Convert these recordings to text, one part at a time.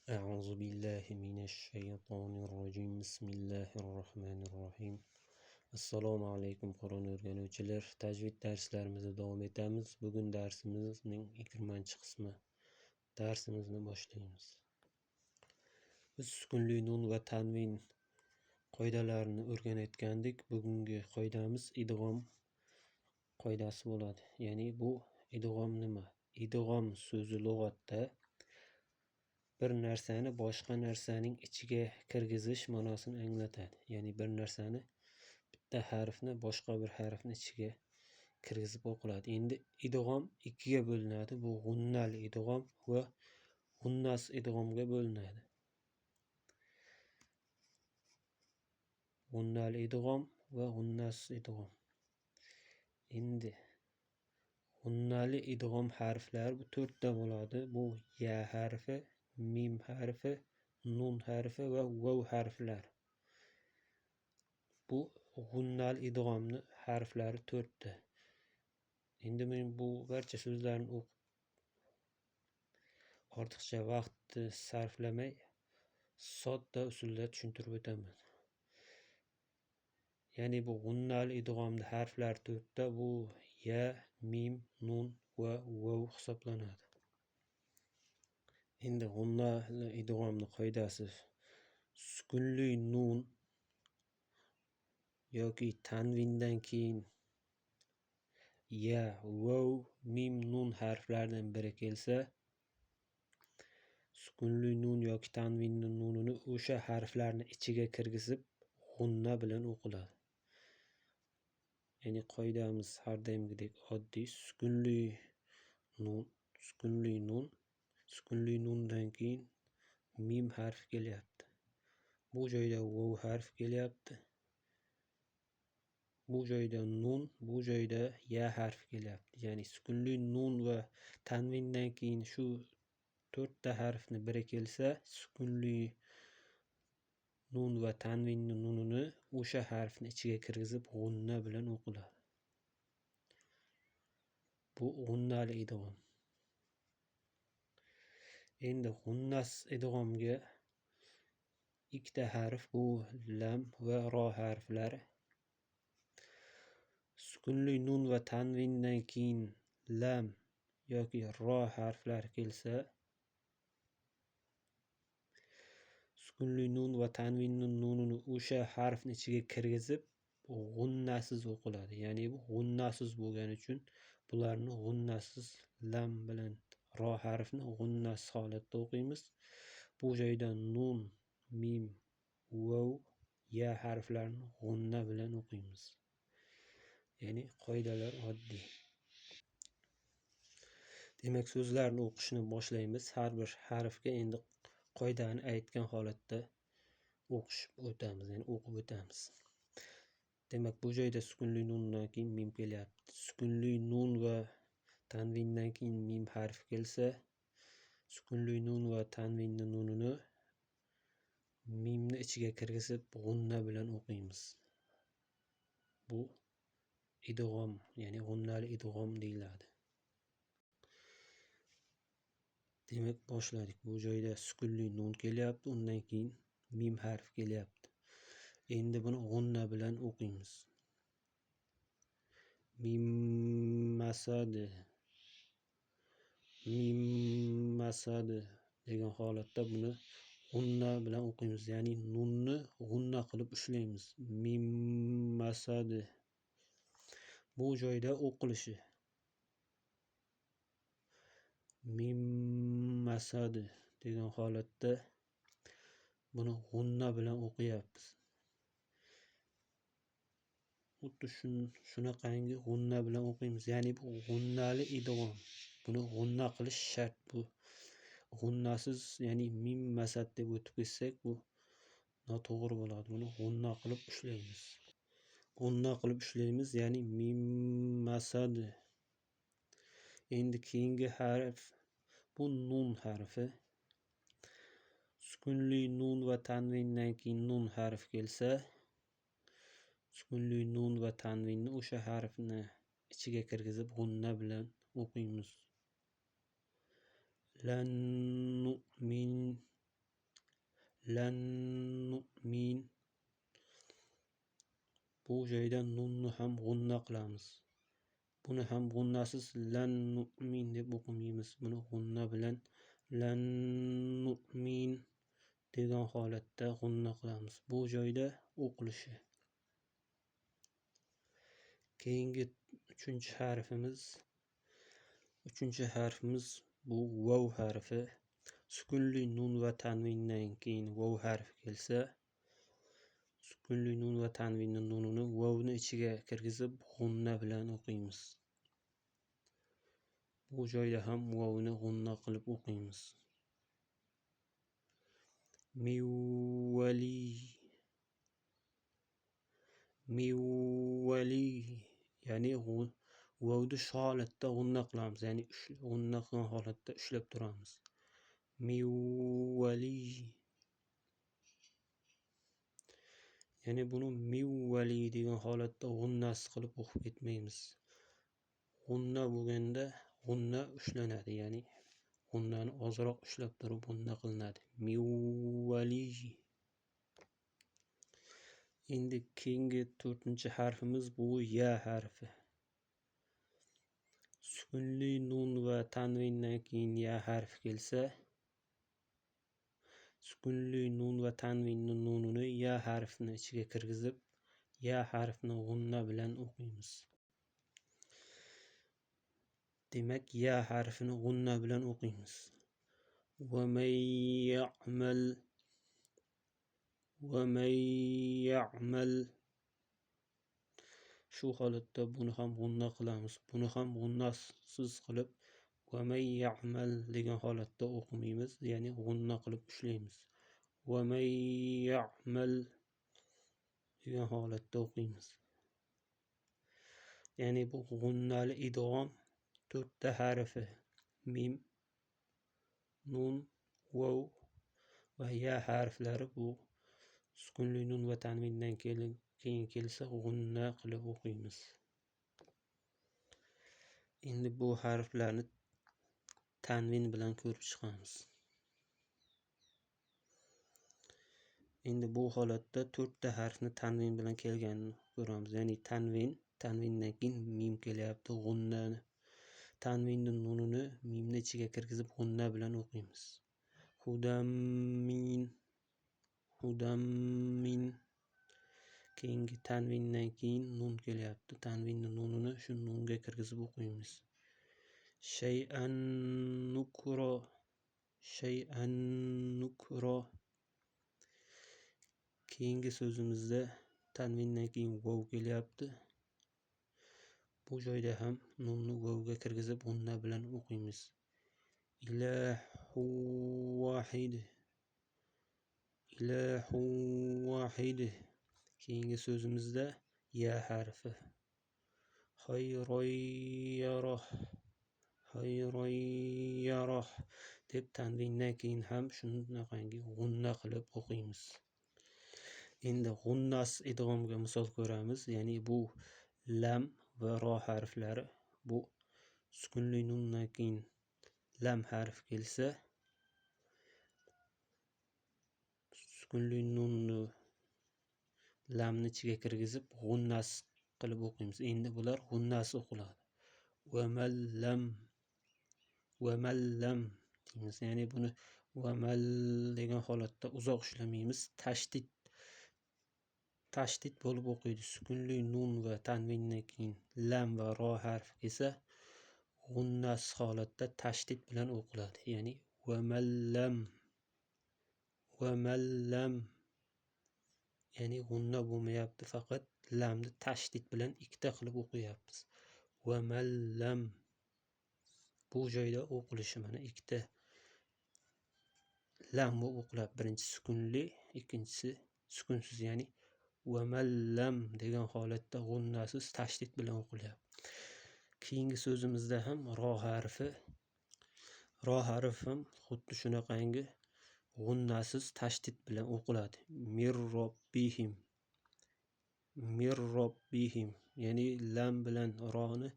أعوذ بالله من الشيطان الرجيم. بسم الله الرحمن الرحيم. Assalomu alaykum, Qur'on o'rganuvchilar. Tajvid darslarimizni davom etamiz. Bugun darsimizning 20-qismi. Darsimizni boshlaymiz. Biz sukunli nun va tanvin qoidalarini o'rganayotgandik. Bugungi qoidamiz idg'om qoidasi bo'ladi. Ya'ni bu idg'om nima? Idg'om so'zi lug'atda bir narsani boshqa narsaning ichiga kirgizish ma'nosini anglatadi. Ya'ni bir narsani, bitta harfni boshqa bir harfni ichiga kirgizib o'qiladi. Endi idg'om ikkiga bo'linadi. Bu g'unnali idg'om va g'unnasiz idg'omga bo'linadi. G'unnali idg'om va g'unnasiz idg'om. Endi g'unnali idg'om harflari bu to'rtta bo'ladi. Bu ya harfi, mim harfi, nun harfi va vav harflari. Bu g'unnali idg'omni harflari to'rtta. Endi men bu barcha so'zlarni o'qib ortiqcha vaqtni sarflamay sodda usulda tushuntirib o'taman. Ya'ni bu g'unnali idg'omni harflari to'rtta, bu ya, mim, nun va vav hisoblanadi. Endi g'unnali idg'omni qoidasi sukunli nun yoki tanvindan keyin ya, vav, mim, nun harflaridan biri kelsa, sukunli nun yoki tanvinning nunini o'sha harflarni ichiga kirgizib g'unna bilan o'qiladi. Ya'ni qoidamiz har doimgidek oddiy: sukunli nun, sukunli nun, sukunli nundan keyin mim harfi kelyapti. Bu joyda vav harfi kelyapti. Bu joyda nun, bu joyda ya harfi kelyapti. Ya'ni sukunli nun va tanvindan keyin shu to'rtta harfni biri kelsa, sukunli nun va tanvinning nunini o'sha harfni ichiga kirgizib g'unna bilan o'qiladi. Bu g'unnali idg'om. Endi g'unnasiz idg'omga ikkita harf, bu lam va ro harflari. Sukunli nun va tanvindan keyin lam yoki ro harflari kelsa, sukunli nun va tanvinning nunini o'sha harfni ichiga kirgizib g'unnasiz o'qiladi. Ya'ni bu g'unnasiz bo'lgani uchun bularni g'unnasiz lam bilan ro harfini g'unnasiz holatda o'qiymiz. Bu joyda nun, mim, vav, ya harflarini g'unna bilan o'qiymiz. Ya'ni qoidalar oddiy. Demak, so'zlarni o'qishni boshlaymiz. Har bir harfga endi qoidani aytgan holatda o'qishib o'tamiz, ya'ni o'qib o'tamiz. Demak, bu joyda sukunli nundan keyin mim kelyapti. Sukunli nun va tanvindan keyin mim harfi kelsa, sukunli nun va tanvinning nunini mimni ichiga kirgizib g'unna bilan o'qiymiz. Bu idg'om, ya'ni g'unnali idg'om deyiladi. Demak, boshladik. Bu joyda sukunli nun kelyapti, undan keyin mim harfi kelyapti. Endi buni g'unna bilan o'qiymiz. Mim masad, mim masad degan holatda buni g'unna bilan o'qiymiz. Ya'ni nunni g'unna qilib ushlaymiz. Mim masad. Bu joyda o'qilishi mim masad degan holatda buni g'unna bilan o'qiyapmiz. Xuddi shunaqangi g'unna bilan o'qiymiz. Ya'ni bu g'unnali idg'om. Buni g'unna qilish shart. Bu g'unnasiz, ya'ni mim masad deb o'tib ketsak, bu noto'g'ri bo'ladi. Buni g'unna qilib ushlaymiz. G'unna qilib ushlaymiz, ya'ni mim masad. Endi keyingi harf bu nun harfi. Sukunli nun va tanvindan keyin nun harfi kelsa, sukunli nun va tanvinni o'sha harfni ichiga kirgizib g'unna bilan o'qiymiz. Lan nu'min Lan nu'min. Bu joyda nunni ham g'unna qilamiz. Buni ham g'unnasiz lan nu'min deb o'qimaymiz. Buni g'unna bilan lan nu'min degan holatda g'unna qilamiz. Bu joyda o'qilishi. Keyingi uchinchi harfimiz bu vav harfi. Sukunli nun va tanvindan keyin vav harfi kelsa, sukunli nun va tanvinning nunini vavni ichiga kirgizib g'unna bilan o'qiymiz. Bu joyda ham vavni g'unna qilib o'qiymiz. Mivvali, mivvali, ya'ni vavni shu holatda g'unna qilamiz, ya'ni g'unna qilgan holatda ushlab turamiz. Mivvali, ya'ni buni mivvali degan holatda g'unnasiz qilib o'qib ketmaymiz. G'unna bo'lganda g'unna ushlanadi, ya'ni g'unnani ozroq ushlab turib g'unna qilinadi. Mivvali. Endi keyingi to'rtinchi harfimiz bu ya harfi. Sukunli nun va tanvindan keyin ya harfi kelsa, sukunli nun va tanvinning nunini ya harfini ichiga kirgizib, ya harfini g'unna bilan o'qiymiz. Demak, ya harfini g'unna bilan o'qiymiz. Va may ya'mal, va may ya'mal. Shu holatda buni ham g'unna qilamiz. Buni ham g'unnasiz qilib va may ya'mal degan holatda o'qimaymiz, ya'ni g'unna qilib ushlaymiz. Va may ya'mal degan holatda o'qiymiz. Ya'ni bu g'unnali idg'om to'rtta harfi mim, nun, vav va ya harflari bu sukunli nun va tanvindan keyin kelsa g'unna qilib o'qiymiz. Endi bu harflarni tanvin bilan ko'rib chiqamiz. Endi bu holatda to'rtta harfni tanvin bilan kelganini ko'ramiz. Ya'ni tanvin, tanvindan keyin mim kelyapti, g'unnani, tanvinning nunini mimni ichiga kirgizib g'unna bilan o'qiymiz. Hudammin, hudammin. Keyingi tanvindan keyin nun kelyapti. Tanvinning nunini shu nunga kirgizib o'qiymiz. Shay'an nukro, shay'an nukro. Keyingi so'zimizda tanvindan keyin vav kelyapti. Bu joyda ham nunni vavga kirgizib g'unna bilan o'qiymiz. Ilahu vahid, ilahu vahid. Keyingi so'zimizda ya harfi. Xayron yarah, xayron yarah deb tanvindan keyin ham shunaqangi g'unna qilib o'qiymiz. Endi g'unnasiz idg'omga misol ko'ramiz. Ya'ni bu lam va ro harflari bu sukunli nundan keyin lam harfi kelsa, sukunli nunni lamni ichiga kirgizib g'unnasiz qilib o'qiymiz. Endi bular g'unnasiz o'qiladi. Va mallam, va mallam deymiz. Ya'ni buni va mal degan holatda uzoq ushlamaymiz. Tashdid, tashdid bo'lib o'qiydi. Sukunli nun va tanvindan keyin lam va ro harfi kelsa g'unnasiz holatda tashdid bilan o'qiladi. Ya'ni va mallam, va mallam, ya'ni g'unna bo'lmayapti, faqat lamni tashdid bilan ikkita qilib o'qiyapmiz. Va mallam bu joyda o'qilishi mana ikkita lam bo'lib o'qiladi. Birinchisi sukunli, ikkinchisi sukunsiz, ya'ni va mallam degan holatda g'unnasiz tashdid bilan o'qilyapti. Keyingi so'zimizda ham ro harfi, ro harfi ham xuddi shunaqangi g'unnasiz tashdid bilan o'qiladi. Mir robbihim, mir robbihim, ya'ni lam bilan roni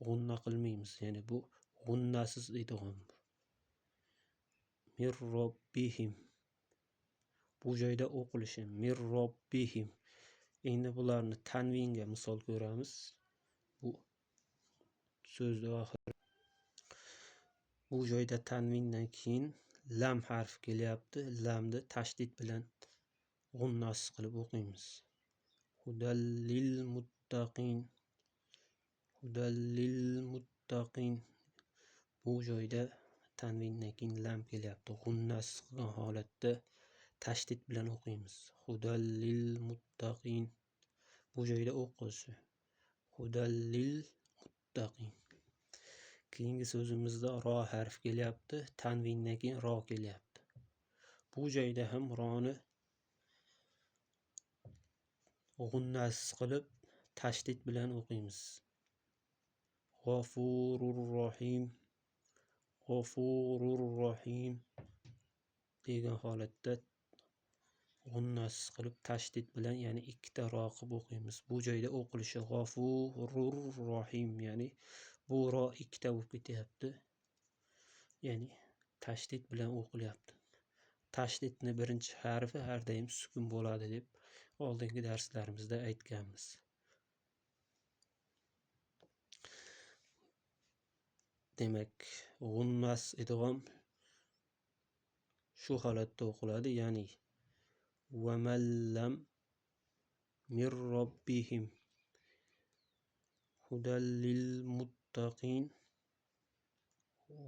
g'unna qilmaymiz, ya'ni bu g'unnasiz idg'om. Mir robbihim Bu joyda o'qilishi mir robbihim. Endi bularni tanvinga misol ko'ramiz. Bu so'zni oxiri. Bu joyda tanvindan keyin lam harfi kelyapti. Lamni tashdid bilan g'unnasiz qilib o'qiymiz. Hudallil muttaqin. Hudallil muttaqin. Bu joyda tanvindan keyin lam kelyapti. G'unnasiz qilgan holatda tashdid bilan o'qiymiz. Hudallil muttaqin. Bu joyda o'qilishi hudallil muttaqin. Keyingi so'zimizda ro harfi kelyapti. Tanvindan keyin ro kelyapti. Bu joyda ham roni g'unnasiz qilib tashdid bilan o'qiymiz. G'afurur rohim. G'afurur rohim degan holatda g'unnasiz qilib tashdid bilan, ya'ni ikkita ro qilib o'qiymiz. Bu joyda o'qilishi g'afurur rohim, ya'ni bu ro ikkita bo'lib ketyapti. Ya'ni tashdid bilan o'qilyapti. Tashdidni birinchi harfi har doim sukun bo'ladi deb oldingi darslarimizda aytganmiz. Demak, g'unnas idg'om shu holatda o'qiladi, ya'ni va mallam mir robbihim hudallil muttaqin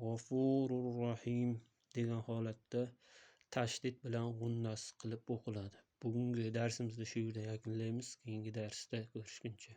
g'afurur rohim degan holatda tashdid bilan g'unnas qilib o'qiladi. Bugungi darsimizni shu yerda yakunlaymiz. Keyingi darsda ko'rishguncha.